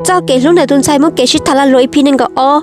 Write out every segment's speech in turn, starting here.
Txoj kev hlub ntawm tus ntxhais muaj kev sib tham lag luam E P nees nkaum ob.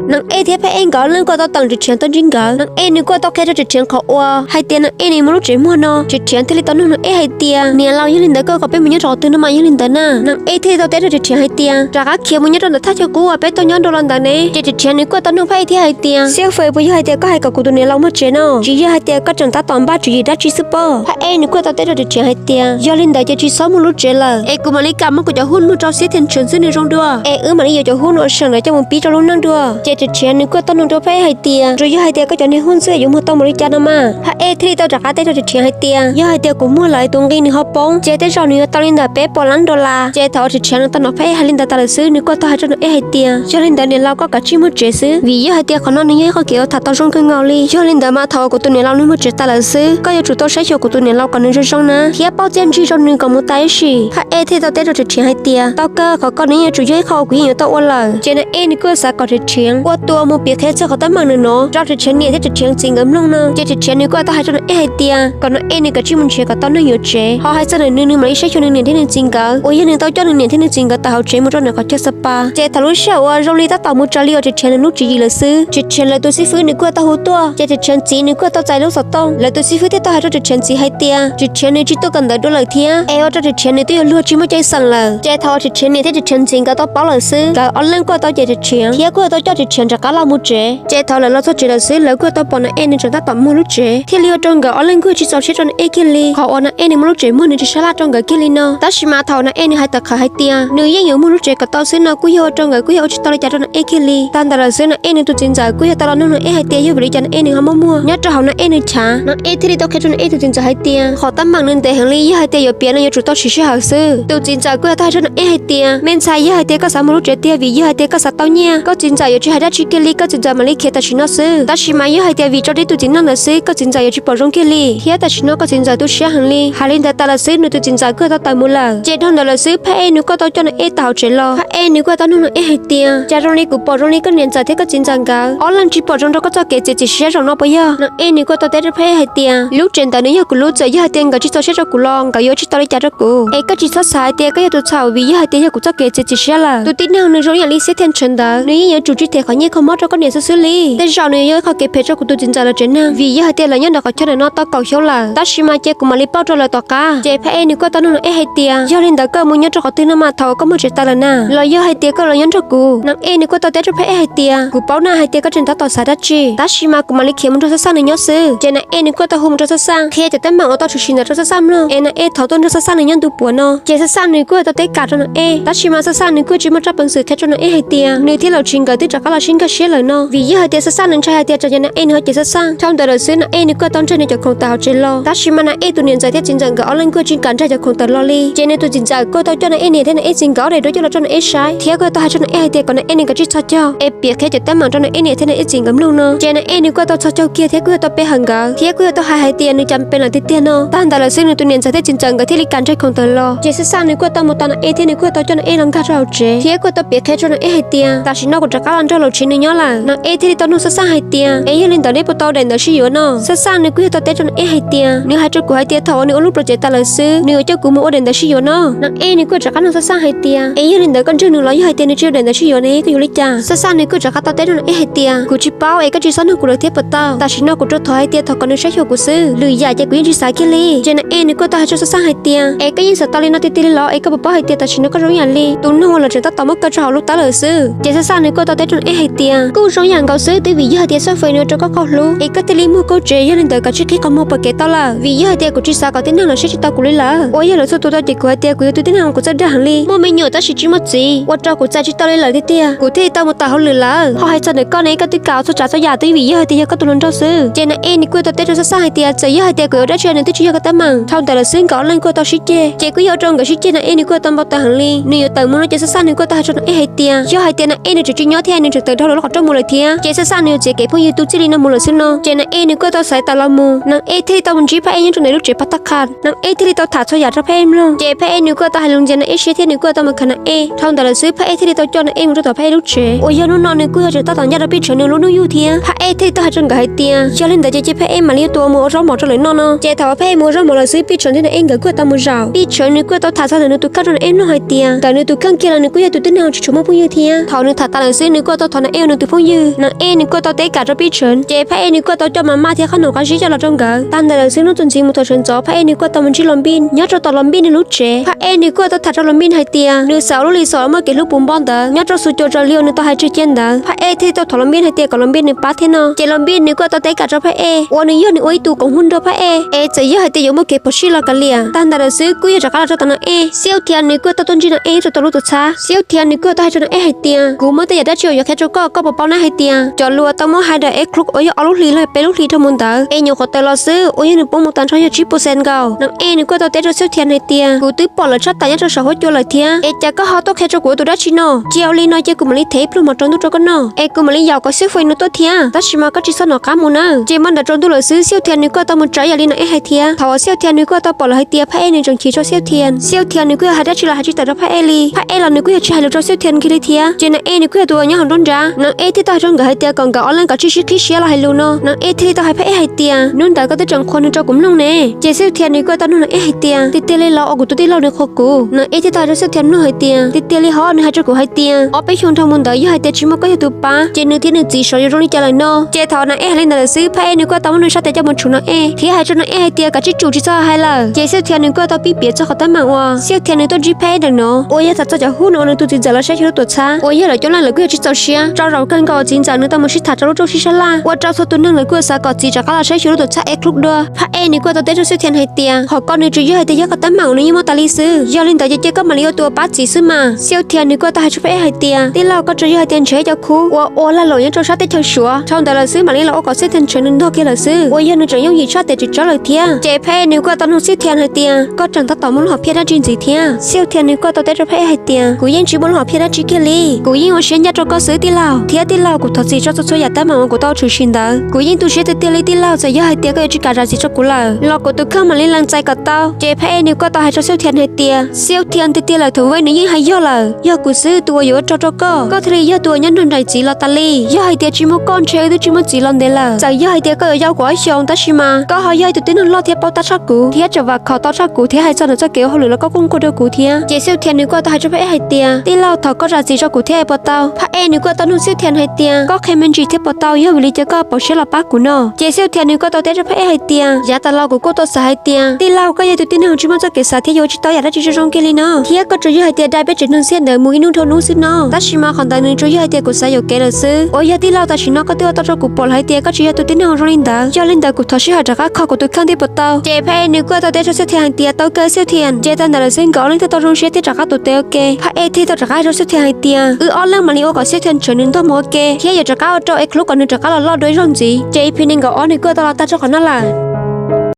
Nees Ej thiab Phab Ej nkawd ob leeg kuj tau teem Ris Rhiav tuaj ntsib nkawd. Nees Ej nws kuj tau qhia rau Ris Rhiav qhov uas hais tias Nees Ej nws muaj lub tsev muag no. Ris Rhiav thiaj li tau nug Nees Ej hais tias, niam laus, yog li ntawd koj kom peb mus nyob rau qhov twg no mas yog li ntawd na? Nees Ej thiaj li tau teb rau Ris Rhiav hais tias, rov qab khiav mus nyob rau ntawm thaj chaw qub uas peb tuaj nyob dua los ntawd ne. Ces Ris Rhiav nws kuj tau nug Phab Ej thiab hais tias, Xiab Fwm, puas yog hais tias koj hais kom kuv tus niam laus muag tsev no, tsis yog hais tias koj tseem tab tom npaj tswv yim dab tsi xwb pob? Phab Ej nws kuj tau teb rau Ris Rhiav hais tias, yog li ntawd ces tsis txhob muag lub tsev lawm, es kuv mam li kam muab kuv cov hub muag rau Xiab Thiaj Ntswv xwb nws zoo dua, es wb mam li yuav cov hub no seem ntawd coj mus pib rau lub neej dua. Ces Ris Rhiav nws kuj tau nug rau Phab Ej hais tias, tsuas yog hais tias koj cov niag hub xwb yuav muag tau mus li cas no mas? Phab Ej thiaj li tau rov qab teb rau Ris Rhiav hais tias, yog hais tias kuv muag lawm tus nqi nws ho poob ces tej zaum nws yuav tau li ntawm peb puas lab dollar. Ces thaum uas Ris Rhiav nws tau hnov Phab Ej hais li ntawd tas lawm xwb, nws kuj tau hais rau Nees Ej hais tias, yog li ntawd niam laus, koj kav tsij muag tsev xwb, vim yog hais tias qhov no nws yog ib qho kev uas tham tau zoo kawg nkaus li. Yog li ntawd mas thaum uas kuv tus niam laus nws muag tsev tas lawm xwb, koj yuav tsum tau saib xyuas kuv tus niam laus kom nws zoo zoo na, thiab paub txiaj ntsig rau nws kom mus tas ib sim. Phab Ej thiaj tau teb rau Ris Rhiav hais tias, tau kawg, qhov koj nws yeej yuav tsum yog ib qho uas kuv yeej yuav tau ua lawm. Ces Nees Ej nws kuj xav kom Ris Rhiav ua tus mus piav qhia txog qhov teeb meem ntawm no rau Ris Rhiav niam thiab Ris Rhiav txiv nkawd mloog no. Ces Ris Rhiav nws kuj tau hais rau Nees Ej hais tias, kom Nees Ej nws kav tsij mus nrhiav kom tau neeg yuav tsev, ho hais txog ntawm nws, nws mam li saib xyuas nws niam thiab nws txiv nkawd uas yog nws tau coj nws niam thiab nws txiv nkawd tawm hauv tsev mus rau ntawm qhov chaw spa. Ces thaum lub sij hawm uas zoo li tab tom mus raws li uas Ris Rhiav nws lub tswv yim lawm xwb, Ris Rhiav lawv tus xib fwb nws kuj tau hu tuaj. Ces Ris Rhiav txiv nws kuj tau txais lub xov tooj, lawv tus xib fwb thiaj tau hais rau Ris Rhiav txiv hais tias, Ris Rhiav nws tsis tuaj kawm ntawv dua lawm thiab es ua rau Ris Rhiav nws twb yuav luag tsis muaj cai xeem lawm. Ces thaum uas Ris Rhiav niam thiab Ris Rhiav txiv nkawd tau paub lawm xwb, nkawd ob leeg kuj tau cem Ris Rhiav thiab kuj tau coj Ris Rhiav rov qab los mus tsev. Ces thaum lawv los txog tsev lawm xwb, lawv kuj tau pom Nees Ej nws tseem tab tom muag lub tsev, thiaj li ua rau nkawd ob leeg kuj tsis txaus siab rau Nees Ej kiag li. Qhov uas Nees Ej nws muaj lub tsev muag nws tsis sab laj rau nkawd kiag li no. Tab sis mas thaum Nees Ej nws hais tawm qhawv hais tias nws yeej yuav muag lub tsev kom tau xwb no kuj yog ua rau nkawd kuj yog ua tsis tau li cas rau Nees Ej kiag li. Tag ntawd lawm xwb, Nees Ej nws tus txiv ntxawm kuj yog tau los nug Nees Ej hais tias yog vim li cas Nees Ej nws ho muaj muag. Nyob rau hauv Nees Ej nws chav, Nees Ej thiaj li tau qhia rau Nees Ej tus txiv ntxawm hais tias qhov teeb meem nws ntev heev li, yog hais tias yuav piav no yuav tsum tau siv sij hawm xwb. Tus txiv ntxawm kuj yog tau hais rau Nees Ej hais tias, me ntxhais, yog hais tias koj xav muag lub tsev tiag vim yog hais tias koj xav tau nyiaj, koj txiv ntxawm yuav tsis hais dab tsi kiag li, koj txiv ntxawm mam li khiav tam sim no xwb. Tab sis mas yog hais tias vim rau tib tug txiv neej ntawd xwb, koj txiv ntxawm yuav tsis pom zoo kiag li, thiab tam sim no koj txiv ntxawm tu siab heev li. Hais li ntawd tas lawm xwb, nws tus txiv ntxawm kuj tau tawm mus lawm. Ces dhau ntawd lawm xwb, Phab Ej nws kuj tau coj Nees Ej tawm hauv tsev los. Phab Ej nws kuj tau nug Nees Ej hais tias, cas zoo li kuv pom zoo li koj niam ntxawm thiab koj txiv ntxawm nkawd ob leeg tsis pom zoo rau koj txoj kev txiav txim siab zaum no puas yog? Nees Ej nws kuj tau teb rau Phab Ej hais tias, lub tsev ntawd nws yog kuv lub, txawm yog hais tias nkawd tsis txaus siab rau kuv los nkawd yuav tsis tau li cas rau kuv. Es koj tsis txhob xav hais tias koj yog tus txhaum vim yog hais tias yog kuv txoj kev txiav txim siab lawm. Tus tib neeg nws zoo ib yam li Xiab Thiaj Ntshav ntawd, nws yeej yuav tsum tsis them qhov nyiaj qhov mob rau koj niam xwb xwb li. Tej zaum nws yuav yog ib qho kev phem rau kuv tus txiv ntxawm lawv tsev neeg, vim yog hais tias lawv nyob ntawm qhov chaw ntawm no tau kaum xyoo lawm. Tab sis mas cia kuv mam li pauj rau lawv tom qab. Ces Phab Ej nws kuj tau nug Nees Ej hais tias, yog li ntawd koj mus nyob rau qhov twg no mas thaum uas koj muag tsev tas lawm na, los yog hais tias koj los nyob nrog kuv? Nees Ej nws kuj tau teb rau Phab Ej hais tias, kuv paub na hais tias koj tseem tab tom xav dab tsi, tab sis mas kuv mam li khiav mus nrog Xab Xaj nws nyob xwb. Ces Nees Ej nws kuj tau hu mus rau Xab Xaj qhia cov teeb meem uas tau tshwm sim ntawd rau Xab Xaj mloog, es Nees Ej thov tuaj nrog Xab Xaj nws nyob ntu puav no. Ces Xab Xaj nws kuj tau teb kam rau Nees Ej, tab sis mas Xab Xaj nws kuj tsis muaj raj peev xwm qhia rau Nees Ej hais tias nws thiab Lauj Tsis nkawd twb rov qab los sib nkag siab lawm no, vim yog hais tias Xab Xaj nws ntshai hais tias tsam yog Nees Ej nws ho cem Xab Xaj. Dhau ntawd lawm xwb, Nees Ej nws kuj tau ntseg nws cov khoom tawm hauv tsev los, tab sis mas Nees Ej tus niam ntxawm thiab txiv ntxawm nkawd ob leeg kuj tsis kam ntseg cov khoom tawm los li. Ces nws tus txiv ntxawm kuj tau coj Nees Ej niam thiab Nees Ej txiv nkawd ob daim duab coj los rau Nees Ej saib, thiab kuj tau hais rau Nees Ej hais tias kom Nees Ej nws kav tsij txhos caug es piav qhia cov teeb meem rau Nees Ej niam thiab Nees Ej txiv nkawd mloog no. Ces Nees Ej nws kuj tau txhos caug kiag thiab kuj yog tau pe hawm nkawd, thiab kuj yog tau hais hais tias nws cas pem lawm tiag tiag no. Tag ntawd lawm xwb, nws tus niam ntxawm thiab txiv ntxawm nkawd thiaj li kam ntseg khoom tawm los. Ces Xab Xaj nws kuj tau mus tos Nees Ej thiab nws kuj tau coj Nees Ej los nkag rau hauv tsev, thiab kuj tau piav qhia rau Nees Ej hais tias tam sim no kuv rov qab los nrog Lauj Tsis nws nyob lawm. Nees Ej thiaj li tau nug Xab Xaj hais tias, es yog li ntawd nej puas tau daim ntawv sib yuav no? Xab Xaj nws kuj yog tau teb rau Nees Ej hais tias nws hais rau kuv hais tias thaum uas nws ua lub project tas lawm xwb, nws yuav coj kuv mus ua daim ntawv sib yuav no. Nees Ej nws kuj rov qab nug Xab Xaj hais tias, es yog li ntawd koj ntseg nws los yog hais tias nws tsis ua daim ntawv sib yuav ne, koj yuav li cas? Xab Xaj nws kuj rov qab tau teb rau Nees Ej hais tias kuv tsis paub es koj tsis txhob nug kuv lawm thiab puas tau? Tam sim no kuv rau thov hais tias thov kom nws saib xyuas kuv xwb, lwm yam ces kuv yeej tsis xav kiag li. Ces Nees Ej nws kuj tau hais rau Xab Xaj hais tias, es koj yeej xav tau li no tiag tiag li los? Es koj puas paub hais tias tam sim no koj zoo ib yam li tus neeg uas lawv tseem tab tom muab kaw rau hauv lub tawb lawm xwb? Ces Xab Xaj nws kuj tau teb rau Nees Ej hais tias kuj zoo ib yam nkaus xwb, twb vim yog hais tias Xab Fwm nws ua rau koj qaug hlub es koj thiaj li muag koj tsev, yog li ntawd kav tsij qhib qhov muag puas kev tau lawm, vim yog hais tias kuv tsis xav kom tib neeg lawv saib tsis taus kuv li lawm. Uas yog lawv txhua tus tau cem kuv hais tias kuv yog tus tib neeg uas kuv txawj dag heev li, muaj me nyuam tab sis tsis muaj txiv, ua rau kuv txais tsis tau li lawm tiag tiag, kuv thiaj li tau mus tawm hauj lwm lawm. Ho hais txog ntawm koj ne, koj twb kam txhua tsav txhua yam, twb vim yog hais tias yog koj tus hluas nraug xwb. Ces Nees Ej nws kuj tau teb rau Xab Xaj hais tias txawm yog hais tias kuv yuav dab tsi nws twb tsis yog koj teeb meem. Dhau ntawd lawm xwb, nkawd ob leeg kuj tau sib ceg, ces kuj yog ua rau nkawd sib ceg, Nees Ej nws kuj tau npau taws heev li. Nws yuav tawm mus no ces Xab Xaj nws kuj tau hais rau Nees Ej hais tias yog hais tias Nees Ej nws tseem tsis nyob thiab nws tawm dhau lawv lub qhov rooj mus lawm thiab. Ces xaj xaj nws yuav txiav kev phooj ywg tu txij li no mus lawm xwb no. Ces Nas Ej nws kuj tau xaiv tawm los mus, Nas Ej thiaj li tau mus ntsib Phaj Ej nyob rau ntawm lub tsev pab thaj qha. Nas Ej thiaj li tau tham txhua yam rau Phaj Ej mloog, ces Phaj Ej nws kuj tau hais lus ntxias Nas Ej siab thiab nws kuj tau mus khaws Nas Ej. Dhau ntawd lawm xwb Phaj Ej thiaj li tau coj Nas Ej mus rau tom Phaj Ej lub tsev, uas yog hnub no nws kuj yog tseem tab tom ncaj rau Pij Tshawv nws lub hnub yug thiab. Phaj Ej thiaj li tau hais rau nkawd hais tias yog li ntawd ces cia Phaj Ej mam li yuav tus uas mus ua zaub mov rau lawv noj no. Ces thaum uas Phaj Ej mus ua zaub mov lawm xwb Pij Tshawv thiab Nas Ej nkawd kuj tau mus zaum. Pij Tshawv nws kuj tau tham txog ntawm nws tus kheej rau Nas Ej mloog hais tias ntawm nws tus kheej kiag los nws kuj yog tus tib neeg tsis tshua muaj phooj ywg thiab. Thaum nws tham tas lawm xwb nws kuj tau thov Nas Ej ua nws tus phooj ywg. Nas Ej nws kuj tau teb kam rau Pij Tshawv, ces Phaj Ej nws kuj tau coj maj maj thiab qhob noom qab zib coj los rau nkawd. Tag ntawd lawm xwb hnub txuas ntxiv mus thaum sawv ntxov Phaj Ej nws kuj tau mus ntsib Los Npij nyob rau tom Los Npij nws lub tsev. Phaj Ej nws kuj tau tham rau Los Npij hais tias nws xav ua lub resort uas muaj kev hlub puv npo ntawd nyob rau Xus Cuas raws li uas nws tau hais tseg cia ntawd. Phaj Ej thiaj tau thov Los Npij hais tias kom Los Npij nws pab thiab no. Ces Los Npij nws kuj tau teb kam rau Phaj Ej uas nws yog nws ua ib tug koom hnub nrog Phaj Ej, es txawm yog hais tias yuav muaj kev phom sij los kav liam. Tag ntawd lawm xwb kuj yog rov qab los rau tom Nas Ej. Xiauj Thias nws kuj tau tuaj ntsib Nas Ej rau tom lub tuam txhab. Xiauj Thias nws kuj tau hais rau Nas Ej hais tias kuv muaj tej yam dab tsi uas yuav qhia rau koj, koj puas paub na hais tias cov lus uas tau muab hais daim F Club uas yog ob lub hlis los peb lub hlis dhau mus ntawd es nyuam qhuav tawm los xwb uas yog nws poob mus tag nrho yog tsib percent nkaus. Nas Ej nws kuj tau teb rau Xiauj Thias hais tias kuv twb pom lawv tshaj tawm nyob rau saum huab cua lawm thiab, es cas koj ho tuaj qhia rau kuv ua tus dab tsi no? Cia ua li no cia kuv mam li thev ib pluag mov rau ntuj rau koj noj, es kuv mam li yaum kom Xiauj Fais nws tuaj thiab, tab sis mas koj tsis txhob hnov qab mus nawb. Ces mas ntawd rau ntuj lawm xwb Xiauj Thias nws kuj tau mus tsav yam li Nas Ej hais thiab. Thaum uas Xiauj Thias nws kuj tau pom lawv hais tias Phaj Ej nws tseem chim rau Xiauj Thias, Xiauj Thias nws kuj yog hais dab tsi los hais tsis tawm rau Phaj Ej li. Phaj Ej los nws kuj yog tsis hais lus rau Xiauj Thias kiag li thiab. Ces Nas Ej nws kuj yog tus uas nyob hauv nruab nrab. Nas Ej thiaj tau hais rau nkawd hais tias kom nkawd ob leeg kom tsij sib qhib siab los hais lus no. Nas Ej thiaj li tau hais Phaj Ej hais tias hnub ntawd koj twb tseem qhuas nws rau kuv mloog ne. Ces Xiauj Thias nws kuj tau nug Nas Ej hais tias tiag tiag li los uas kuv tus tij laug nws qhuas kuv? Nas Ej thiaj tau hais rau Xiauj Thias mloog hais tias tiag tiag li hov, nws hais rau kuv hais tias ob peb xyoos dhau mus ntawd yog hais tias tsis muaj koj yog tus pab ces nws thiab nws txiv xyov yuav zoo li cas lawm no. Ces thaum Nas Ej hais li ntawd lawm xwb Phaj Ej nws kuj tau muab nws sab tes coj mus tshum Nas Ej thiab hais rau Nas Ej hais tias kav tsij tsum tsis txhob hais lawm. Ces Xiauj Thias nws kuj tau pib piav txog qhov teeb meem uas Xiauj Thias nws tuaj ntsib Phaj Ej ntawm no uas yog tham txog cov hnub no uas nws tus txiv ntxawm los saib xyuas lub tuam txhab uas yog lawv coob leej lawv kuj yog tsis txaus siab. Rau zaum kawg nkaus txiv ntxawm nws tau mus sib tham rau lub rooj sib sab laj ua rau txhua tus neeg lawv kuj xav kom txiv rov qab los saib xyuas lub tuam txhab F Club dua. Phaj Ej nws kuj tau teb rau Xiauj Thias hais tias qhov ko nws tsuas yog hais tias yog koj teeb meem uas nws yeej muaj tas li xwb. Yog li ntawd ces cia koj mam li ua tus uas pab txiv xwb mas. Xiauj Thias nws kuj tau hais rau Phaj Ej hais tias tij laug, koj tsuas yog hais tias nrhiav ib co khub uas ua lag luam nyob rau sab teb chaws Suav, dhau ntawd lawm xwb mam li los ua kom Xiauj Thias ntshaw nws ntog kiag lawm xwb. Uas yog nws tseem yooj yim tshaj tes tsis tsawg lawm thiab. Ces Phaj Ej nws kuj tau nug Xiauj Thias hais tias koj tseem tab tom muaj lub hom phiaj dab tsi ntxiv thiab? Xiauj Thias nws kuj tau teb rau Phaj Ej hais tias kuv yeej tsis muaj lub hom phiaj dab tsi kiag li. Kuv yeej ua siab ncaj rau koj xwb tij laug. Thiab tij laug, kuv thov txim rau txhua txhua yam teeb meem uas kuv tau tshwm sim ntawd. Kuv yeej tu siab tiag tiag li tij laug, txawm yog hais tias koj yuav tsis kam zam txim rau kuv lawm los kuv tus kheej mam li lees txais kom tau. Ces Phaj Ej nws kuj tau hais rau Xiauj Thias hais tias Xiauj Thias, tiag tiag lawm thaum ub nws yeej hais yog lawm, yog kuv xwb tus uas yuav ua rog rau koj, koj thiaj li yog tus uas nyob nrog nraim txiv los tas li. Yog hais tias tsis muaj koj ntshe wb twb tsis muaj txiv los ntev lawm. Txawm yog hais tias koj yuav yau kuv ob xyoos tab sis mas koj ho yog ib tug tib neeg loj thiab paub tab tshaj kuv thiab tseem vam khom tau tshaj kuv thiab hais txog ntawm txoj kev ua hauj lwm los koj kuj nquag dua kuv thiab. Ces Xiauj Thias nws kuj tau hais rau Phaj Ej hais tias tij laug, thov koj zam txim rau kuv thiab puas tau? Phaj Ej nws kuj tau nug Xiauj Thias hais tias koj qhia me ntsis thiab puas tau, yog vim li cas koj poob siab los pab kuv no? Ces Xiauj Thias nws kuj tau teb rau Phaj Ej hais tias yav tas los kuv kuj tau xav hais tias tij laug, koj yog tus tib neeg tsis muaj txoj kev xav thiab yuav ua tsis tau yam dab tsi zoo zoo kiag li no, thiab koj tsuas yog hais tias dai peb tsev neeg xiab ntawd mus ib hnub dhau hnub xwb no. Tab sis mas qhov ntawd nws tsuas yog hais tias kuv xav yuam kev lawm xwb. Uas yog tij laug, tam sim no koj twb ua tau rau kuv pom lawm hais tias koj tsis yog tus tib neeg zoo li ntawd. Yog li ntawd kuv thov sij hawm rov qab kho kuv tus kheej thiab puas tau? Ces Phaj Ej nws kuj tau teb rau Xiauj Thias hais tias tau kawg Xiauj Thias. Ces tag ntawd lawm xwb nkawd ob leeg thiaj tau zoo siab thiab rov qab tuav tes ua ke. Phaj Ej thiaj tau rov qab hais rau Xiauj Thias hais tias wb ob leeg mam li ua kom Xiauj Thias ntshaw nws ntog mus ua ke thiab yuav rov qab ua rau F Club kom nws rov qab los loj dua ib zaug ntxiv. Ces E P nees nkaum ob nws kuj tau los tag rau qhov no lawm.